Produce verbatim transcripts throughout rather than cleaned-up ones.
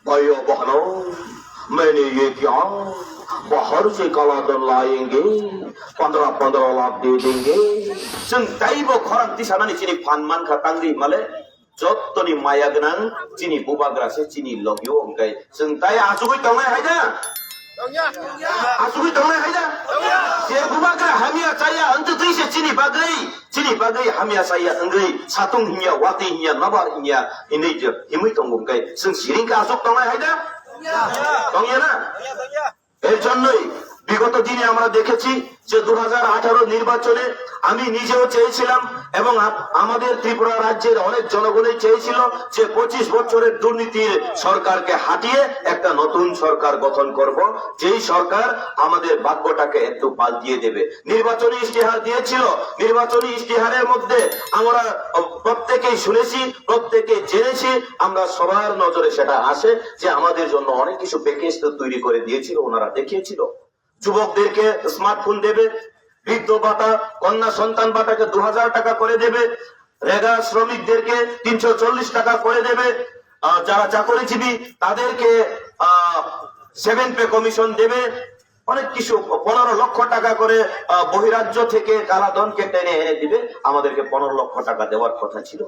Bhaiyo bahno, maine ye kya, bahar se kala dhan layenge, pondra pondra lakh de denge. Chwng taibo khorang tisanani chini phan mankha tangri himale, jottoni maya gwnang chini bubagra se chini logio hwnkhe chwng tai achugwi tongnai hai da? Achugwi tongnai hai da? Je bubagra hamya chaya hwnkhe twi se chini bagwi, chini bagwi hamya chaya wngwi satung hinya, watwi hinya, nobar hinya hinwi je himwi tongo hwnkhe chwng siring khe achuk tongnai hai da? Tongya na? এর জন্যই বিগত দিনে আমরা দেখেছি যে দু হাজার আঠারো নির্বাচনে আমি নিজেও চেয়েছিলাম এবং আপ-, আমাদের ত্রিপুরা রাজ্যের অনেক জনগণই চেয়েছিল যে পঁচিশ বছরের দুর্নীতির সরকারকে হাটিয়ে একটা নতুন সরকার গঠন করব, যেই সরকার আমাদের ভাগ্যটাকে একটু পাল্টিয়ে দেবে। নির্বাচনী ইশতেহার দিয়েছিল, নির্বাচনী ইশতেহারের মধ্যে আমরা প্রত্যেকেই শুনেছি, প্রত্যেকে জেনেছি, আমরা সবার নজরে সেটা আসে যে আমাদের জন্য অনেক কিছু প্যাকেজ তো তৈরি করে দিয়েছিল, ওনারা দেখিয়েছিল। যুবকদেরকে স্মার্টফোন দেবে, বৃদ্ধ ভাতা, কন্যা সন্তান ভাতাকে দু হাজার টাকা করে দেবে, রেগা শ্রমিকদেরকে তিনশো চল্লিশ টাকা করে দেবে, আহ, যারা চাকরিজীবী তাদেরকে আহ সেভেন পে কমিশন দেবে, অনেক কিছু, পনেরো লক্ষ টাকা করে আহ বহিরাজ্য থেকে কালা ধনকে টেনে এনে দিবে। আমাদেরকে পনেরো লক্ষ টাকা দেওয়ার কথা ছিল।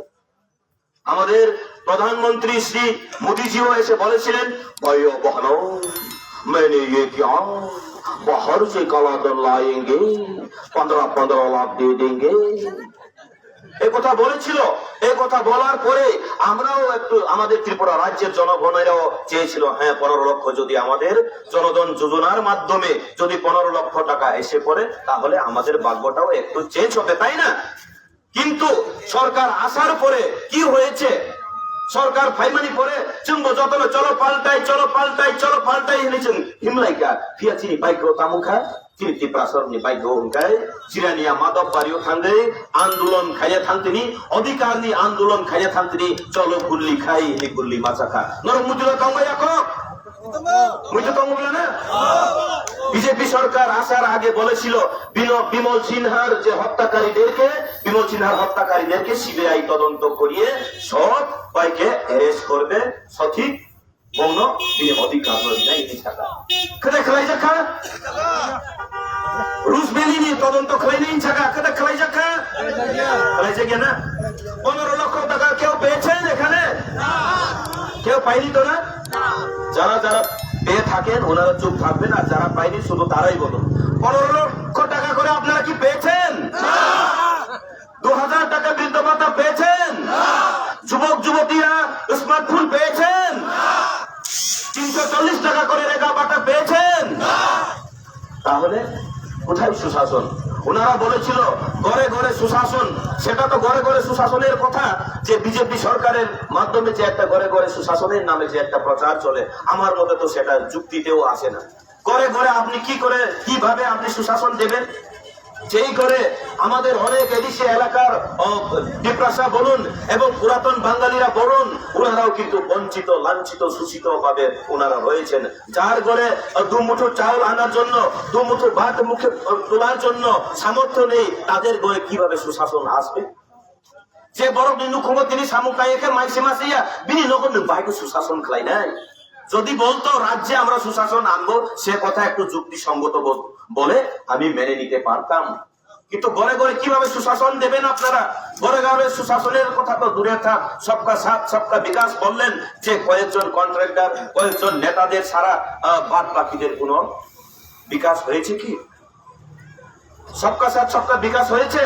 আমাদের প্রধানমন্ত্রী শ্রী মোদিজিও এসে বলেছিলেন, ভাইও বহনো, मैंने ये क्या, बाहर से काला धन लाएंगे, पंद्रह पंद्रह लाख दे देंगे। এ কথা বলেছিল। এ কথা বলার পরে আমরাও একটু, আমাদের ত্রিপুরা রাজ্যের জনগণেরাও চেয়েছিল, হ্যাঁ, পনেরো লক্ষ যদি আমাদের জনধন যোজনার মাধ্যমে যদি পনেরো লক্ষ টাকা এসে পড়ে, তাহলে আমাদের ভাগ্যটাও একটু চেঞ্জ হবে, তাই না? কিন্তু সরকার আসার পরে কি হয়েছে? সরকার ফাইমানি পরে চুম্ব যতন চলো পাল্টাই, চলো পাল্টাই, চলো পাল্টাই হলে চুম হিমলাইকা ফিয়া চিনি বাইক তামুখা চিনি ত্রিপুরা সরনি বাইক হংকাই চিরানিয়া মাধব বাড়িও থাঙ্গই আন্দোলন খাইয়া থাংতিনি অধিকারনি আন্দোলন খাইয়া থাংতিনি চলো গুল্লি খাই হে গুল্লি মাচাখা নরক মুতিলা তংবাই আক মুই তো তমুকলা না? বিজেপি সরকার আসার আগে বলেছিল বিন-, বিমল সিনহার যে হত্যাকারীদেরকে, বিমল সিনহার হত্যাকারীদেরকে সিবিআই তদন্ত করিয়ে সব বাইকে অ্যারেস্ট করবে, সঠিক বন্য তিনি অধিকার রয়েছে এই টাকা। খেতে খেলাই যাখা? রুশ বেলিনি তদন্ত খেলাইনি ইনসাকা, খেতে খেলাই যাখা? খেলাই যাকে না? পনেরো লক্ষ টাকা কেউ পেয়েছেন এখানে? কেউ পায়নি তো না? যারা যারা পেয়ে থাকেন ওনারা চুপ থাকবেন, আর যারা পায়নি শুধু তারাই বলুন। পনেরো লক্ষ টাকা করে আপনারা কি পেয়েছেন? দু হাজার টাকা বৃদ্ধ ভাতা পেয়েছেন? যুবক যুবতীরা স্মার্টফোন পেয়েছেন? তিনশো চল্লিশ টাকা করে রেগা ভাতা পেয়েছেন? তাহলে কোথায় সুশাসন? ওনারা বলেছিল ঘরে ঘরে সুশাসন, সেটা তো ঘরে ঘরে সুশাসনের কথা, যে বিজেপি সরকারের মাধ্যমে যে একটা ঘরে ঘরে সুশাসনের নামে যে একটা প্রচার চলে, আমার মতে তো সেটা যুক্তিতেও আসে না। ঘরে ঘরে আপনি কি করে, কিভাবে আপনি সুশাসন দেবেন? যেই করে আমাদের অনেক এডিসি এলাকার, ও, তিপ্রাসা বলুন এবং পুরাতন বাঙালিরা বলুন, ওনারাও কিন্তু বঞ্চিত, লাঞ্ছিত, শোষিত ভাবে ওনারা রয়েছেন। যার ঘরে, আহ, দুমুঠো চাউল আনার জন্য, দুমুঠো ভাত মুখে, আহ, তোলার জন্য সামর্থ্য নেই, তাদের ঘরে কিভাবে সুশাসন আসবে? যে বড় নিন্দুক হবো তিনি সামুক খাইয়ে খেয়ে মাইসে মাসে ইয়া, বিনি নগর নিয়ে বাইকে সুশাসন খাই নাই। যদি বলতো রাজ্যে আমরা সুশাসন আনবো, সে কথা একটু যুক্তিসঙ্গত বল-, বলে আমি মেনে নিতে পারতাম। কিন্তু ঘরে ঘরে কিভাবে সুশাসন দেবেন আপনারা? ঘরে ঘরে সুশাসনের কথা তো দূরে থাক, সবকা সাথ সবকা বিকাশ বললেন, যে কয়েকজন কন্ট্রাক্টর, কয়েকজন নেতাদের ছাড়া, আহ, বাদ বাকিদের কোনো বিকাশ হয়েছে কি? সবকা সাথ সবকা বিকাশ হয়েছে?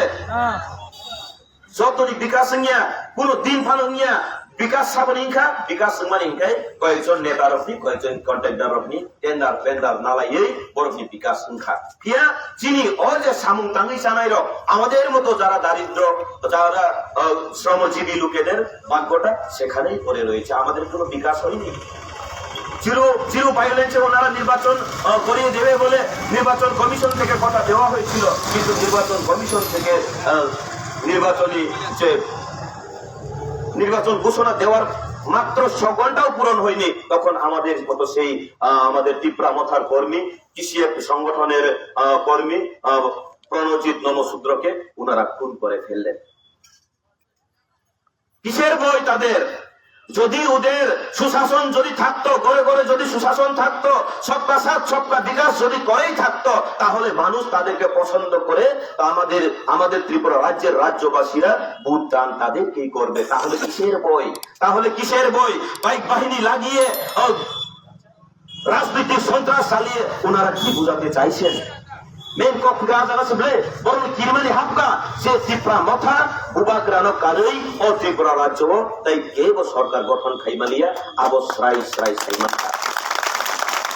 যতদিন বিকাশ হইয়া, কোনো দিন ফান হইয়া, বিকাশ সাবন ইনখা, বিকাশ হইমানি ইনখাই, কয়েকজন নেতা রফনি, কয়েকজন কন্ট্রাক্টর রফনি, টেন্ডার ফেন্ডার নালাইয়ে, বরফনি বিকাশ ইনখা। ফিয়া, চিনি, ওর যে সামুং তাঙ্গি চানাই রক, আমাদের মতো যারা দারিদ্র, যারা, আহ, শ্রমজীবী লোকেদের ভাগ্যটা সেখানেই পড়ে রয়েছে, আমাদের কোনো বিকাশ হয়নি। জিরো, জিরো ভায়োলেন্সে ওনারা নির্বাচন, আহ, করিয়ে দেবে বলে নির্বাচন কমিশন থেকে কথা দেওয়া হয়েছিল, কিন্তু নির্বাচন কমিশন থেকে, আহ, নির্বাচনী যে নির্বাচন ঘোষণা দেওয়ার মাত্র ছ ঘন্টাও পূরণ হয়নি, তখন আমাদের মতো সেই, আহ, আমাদের তিপ্রা মথার কর্মী, কৃষি এক সংগঠনের, আহ, কর্মী, আহ, প্রণজিৎ নমশূদ্রকে ওনারা খুন করে ফেললেন। কিসের ভয় তাদের? যদি ওদের সুশাসন যদি থাকতো, ঘরে ঘরে যদি সুশাসন থাকতো, সবকা সাথ সবকা বিকাশ যদি করেই থাকতো, তাহলে মানুষ তাদেরকে পছন্দ করে আমাদের, আমাদের ত্রিপুরা রাজ্যের রাজ্যবাসীরা ভোট দান তাদেরকেই করবে। তাহলে কিসের ভয়? তাহলে কিসের ভয়? বাইক বাহিনী লাগিয়ে, ও, রাজনৈতিক সন্ত্রাস চালিয়ে ওনারা কি বোঝাতে চাইছেন? Main kok kha jaga se ble, borok ni kirmani hapka, je Tipra Motha, Bubagra no karwi, o Tripura rajyo o, tai kebo sorkar gothon khaimaliya, abo srai srai saimankha.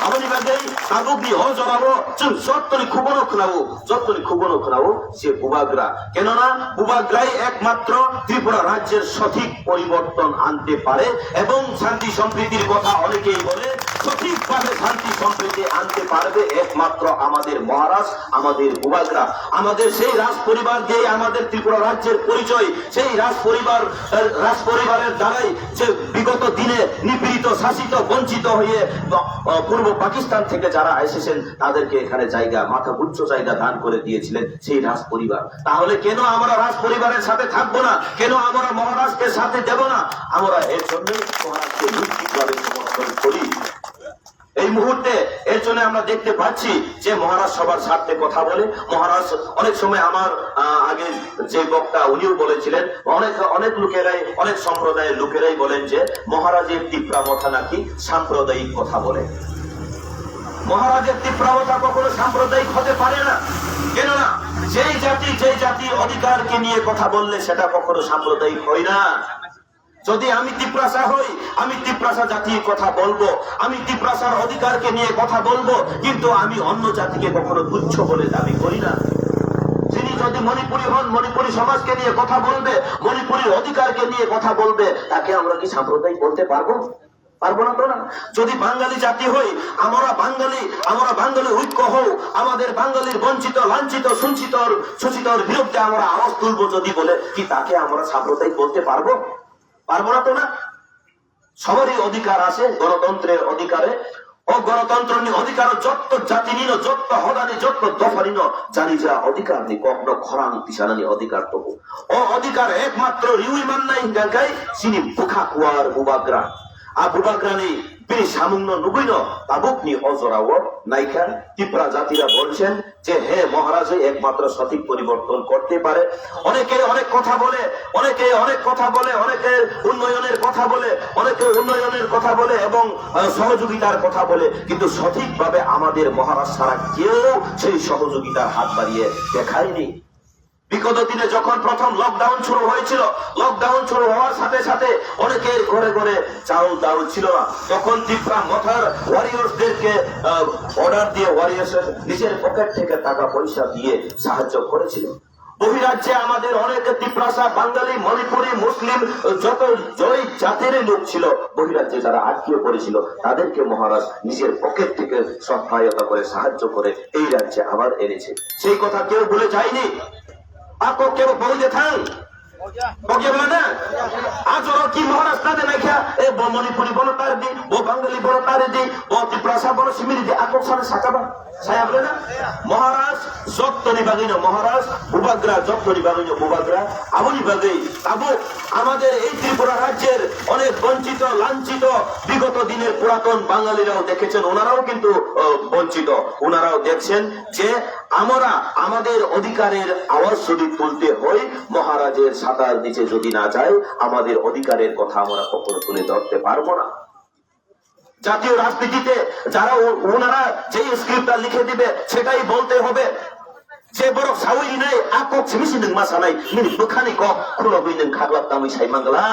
Aboni bagwi tabukni o jorao chwng jottoni khubono khwnao, jottoni khubono khwnao, je Bubagra. Kenona Bubagrai ekmatro Tripura rajyer sothik poriborton ante pare ebong shanti sompritir kotha onekei bole, sothikbhabe shanti sompriti ante parbe ekmatro amader Maharaj, amader Bubagra, amader sei raj poribar diye amader Tripura rajyer porichoy, sei raj poribar, eh, raj poribarer darai je bigoto dine nipirit, shashito, bonchito hoye, eh, Purbo Pakistan theke jara esechen taderke ekhane jayga, matha guccho jayga dan kore diyechilen sei raj poribar. তাহলে কেন আমরা রাজ পরিবারের সাথে থাকবো না? কেন আমরা মহারাজকে সাথে দেব না? আমরা এর জন্যই মহারাজকে নিশ্চিতভাবে সমর্থন করি। এই মুহূর্তে এর জন্য আমরা দেখতে পাচ্ছি যে মহারাজ সবার স্বার্থে কথা বলে। মহারাজ অনেক সময় আমার, আহ, আগে যে বক্তা উনিও বলেছিলেন, অনেক, অনেক লোকেরাই, অনেক সম্প্রদায়ের লোকেরাই বলেন যে মহারাজের তিপ্রা মথা নাকি সাম্প্রদায়িক কথা বলে। মহারাজের তিপ্রা মথা কখনো সাম্প্রদায়িক হতে পারে না। কেননা যেই জাতি যেই জাতির অধিকারকে নিয়ে কথা বললে সেটা কখনো সাম্প্রদায়িক হয় না। যদি আমি তিপ্রাসা হই, আমি তিপ্রাসা জাতির কথা বলবো, আমি তিপ্রাসার অধিকারকে নিয়ে কথা বলবো, কিন্তু আমি অন্য জাতিকে কখনো তুচ্ছ বলে দাবি করি না। যিনি যদি মণিপুরী হন, মণিপুরী সমাজকে নিয়ে কথা বলবে, মণিপুরীর অধিকারকে নিয়ে কথা বলবে, তাকে আমরা কি সাম্প্রদায়িক বলতে পারবো? পারবো না তো না। যদি বাঙালি জাতি হই, আমরা বাঙালি, আমরা বাঙালি ঐক্য হোক, আমাদের বাঙালির বঞ্চিত, লাঞ্ছিত, শোষিতর, শোষিতর বিরুদ্ধে আমরা আওয়াজ তুলবো যদি বলে, কি তাকে আমরা সাম্প্রদায়িক বলতে পারবো? পারবো না তো না। সবারই অধিকার আছে গণতন্ত্রের অধিকারে। ও গণতন্ত্রনি অধিকার যত জাতিনিনো, যত হদানি, যত দফানিনো জানি যা অধিকারনি kokno khorang tisanani অধিকার তো। ও অধিকার একমাত্র riwi mannai hingka khe chini bwkha kuar Bubagra. A Bubagrani bini samungno nugwino tabukni o jorao naikha Tipra jatira bolsen যে হে মহারাজই একমাত্র সঠিক পরিবর্তন করতে পারে। অনেকে অনেক কথা বলে, অনেকে অনেক কথা বলে, অনেকে উন্নয়নের কথা বলে, অনেকে উন্নয়নের কথা বলে এবং, আহ, সহযোগিতার কথা বলে, কিন্তু সঠিকভাবে আমাদের মহারাজ ছাড়া কেউ সেই সহযোগিতার হাত বাড়িয়ে দেখায়নি। বিগত দিনে যখন প্রথম লকডাউন শুরু হয়েছিল, লকডাউন শুরু হওয়ার সাথে সাথে অনেকের ঘরে ঘরে চাউল ডাউল ছিল না, তখন তিপ্রা মথার ওয়ারিয়র্সদেরকে, আহ, অর্ডার দিয়ে ওয়ারিয়র্স নিজের পকেট থেকে টাকা পয়সা দিয়ে সাহায্য করেছিল। বহিরাজ্যে আমাদের অনেক তিপ্রাসা, বাঙালি, মণিপুরি, মুসলিম, যত যেই জাতিরই লোক ছিল, বহিরাজ্যে যারা আটকে পড়েছিল, তাদেরকে মহারাজ নিজের পকেট থেকে সহায়তা করে, সাহায্য করে এই রাজ্যে আবার এনেছে। সেই কথা কেউ ভুলে যায়নি। Ako kebo bogde thang. Bogya bana? Ajoro ki Maharaj na de naikha, e bo Manipuri bono tari di, bo Bangali bono tari di, bo Tiprasa bono simiri di, ako sana sakaba. Saya bana? Maharaj, jottoni bagino Maharaj, Bubagra, jottoni bagino Bubagra, aboni bagwi, abo, আমাদের এই ত্রিপুরা রাজ্যের অনেক বঞ্চিত, লাঞ্ছিত, বিগত দিনের পুরাতন বাঙালিরাও দেখেছেন, ওনারাও কিন্তু, আহ, বঞ্চিত, ওনারাও দেখছেন যে আমরা আমাদের অধিকারের আওয়াজ যদি তুলতে হয়, মহারাজের ছাতার নিচে যদি না যাই, আমাদের অধিকারের কথা আমরা কখনো তুলে ধরতে পারবো না। জাতীয় রাজনীতিতে যারা ও-, ওনারা যেই স্ক্রিপ্টটা লিখে দিবে, সেটাই বলতে হবে। যে বড় সাউরি নাই, আকো ছিমিসি নং মাসা নাই, মিনি বখানি কক খুলো হই নং খাগলাপ তামুই সাই Mangla.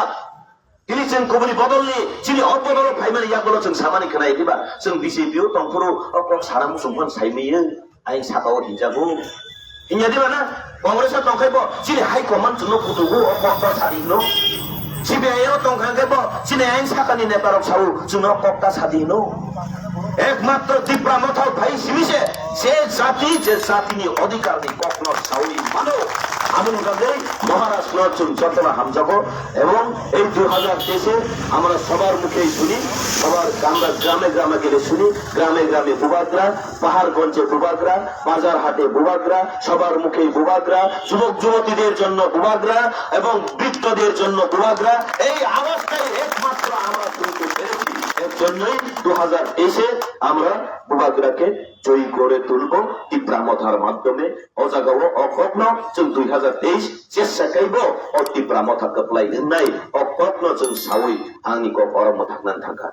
Tini chwng kubuni bodolni chini o bodolo phaimani yagulo chwng samani khwnai diba? Chwng B J P o tongphuru o kok sana muchung phano saimaya, ayang saka o hinjago. Hinya diba na? Congress o tongkhai bo chini high command chwngno kutugo o kok ta sadi hino. C P I o tongkhai khe bo chini ayang sakani neta rok sao chwngno kok ta sadi hino. Ekmatro Tipra Motha phai simi se, je jati, je jatini odhikar ni kokno sawi mano. Aboni bagwi Maharashtra chwng jotono hamjago, ebong ei dui hazar teis e amra sobar mukhe suni, sobar, amra grame grame gele suni, grame grame bubagra, pahar gonje bubagra, bazar hate bubagra, sobar mukhe bubagra, যুবক যুবতীদের জন্য বুবাগ্রা এবং বৃদ্ধদের জন্য বুবাগ্রা। এই আওয়াজটাই একমাত্র আমরা তুলতে পেরেছি। এর জন্যই দু হাজার তেইশে আমরা বুবাগ্রাকে জয়ী করে তুলব তিপ্রা মথার মাধ্যমে। O jagao o kokno chwng dui hazar teis chesa kaibo o Tipra Motha kwplai wngnai, o kokno chwng sawi angni kok oro mwthaknani thangkha.